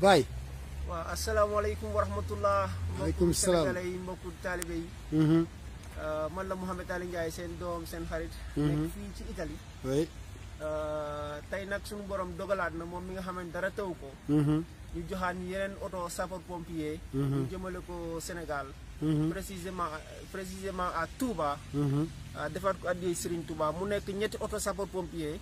Baye. waaw asalaamaaleykum wa rahmatullah. waaleykum salaam mbokku sénégalais yi mbokku taalibe yi. man la Mouhamed Ali Ndiaye seen doom seen xarit. nekk fii ci Italie. oui. tey nag suñu borom dogalaat na moom mi nga xamante dara taw ko. ñu joxaat ñu yeneen oto sapeur pompier. ñu jëmale ko Sénégal. précisément à Touba. defaat ko addiyee Serigne Touba mu nekk ñetti oto sapeur pompier.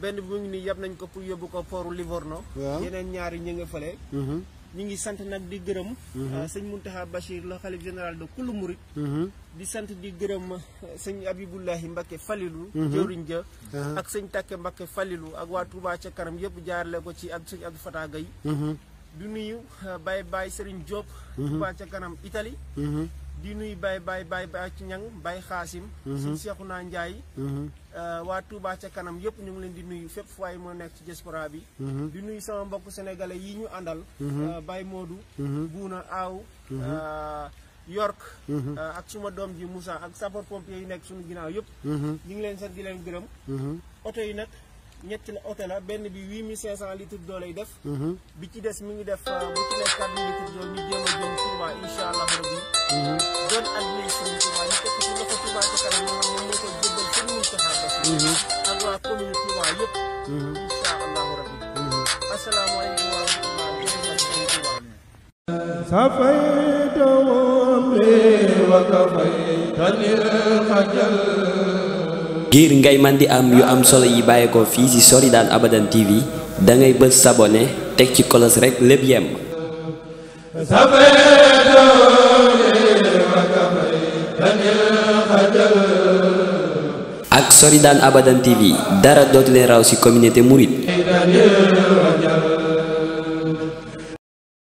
benn bi mu ngi nii yab nañ ko pour yóbbu ko pooru Livorno. yeneen ñaari ñu nga fële. ñu ngi sant nag di gërëm. sëñ Mountakha Bachir la xalif général de Kulu Murit. di sant di gërëm sëñ Abibullahi Mbacké Falilou. jëwriñ ja ak sëñ Takke Mbacké Falilou ak waa Touba ca kanam yëpp jaarale ko ci ak sëñ Abdou Fatah Gaye du nuyu Baye Serigne Diop. Touba ca kanam Italie. di nuyu Baye ci ñang Baye Xaasim. sëñ Cheikhouna Ndiaye. waa Touba ca kanam yëpp ñu ngi leen di nuyu fépp fu waay moo nekk ci diaspora bi. di nuyu sama mbokk sénégalais yi ñu àndal. Baye Modou. Buuna Aaw. York. ak suma doom ji Moussa ak sapeur pompier yi nekk suñu ginnaaw yëpp. ñu ngi leen sant di leen gërëm. oto yi nag ñetti la oto la benn bi 8500 litres d'eau lay def. bi ci des mi ngi def bu ci nekk 4 litres d'eau ñu jéem a jëm Touba incha allah rabbi. doon administration Touba ñu tekk ci loxo Touba ca kanam ñu xam ne moo koy jébbal seen ñu taxaar ak waa commune Touba yëpp. incha allahu rabbi. asalaamaaleykum wa rahmatulah jërëjëf sëñ Touba. safayta wamri wa kafaytani al-xajal. ngir ngay man di am yu am solo yi bàyyeekoo fii ci Soridane Abadan TV dangay bës s'abonné teg ci kolos rekk lépp yem. ak Soridane Abadan TV dara dootu leen raw ci communauté mouride.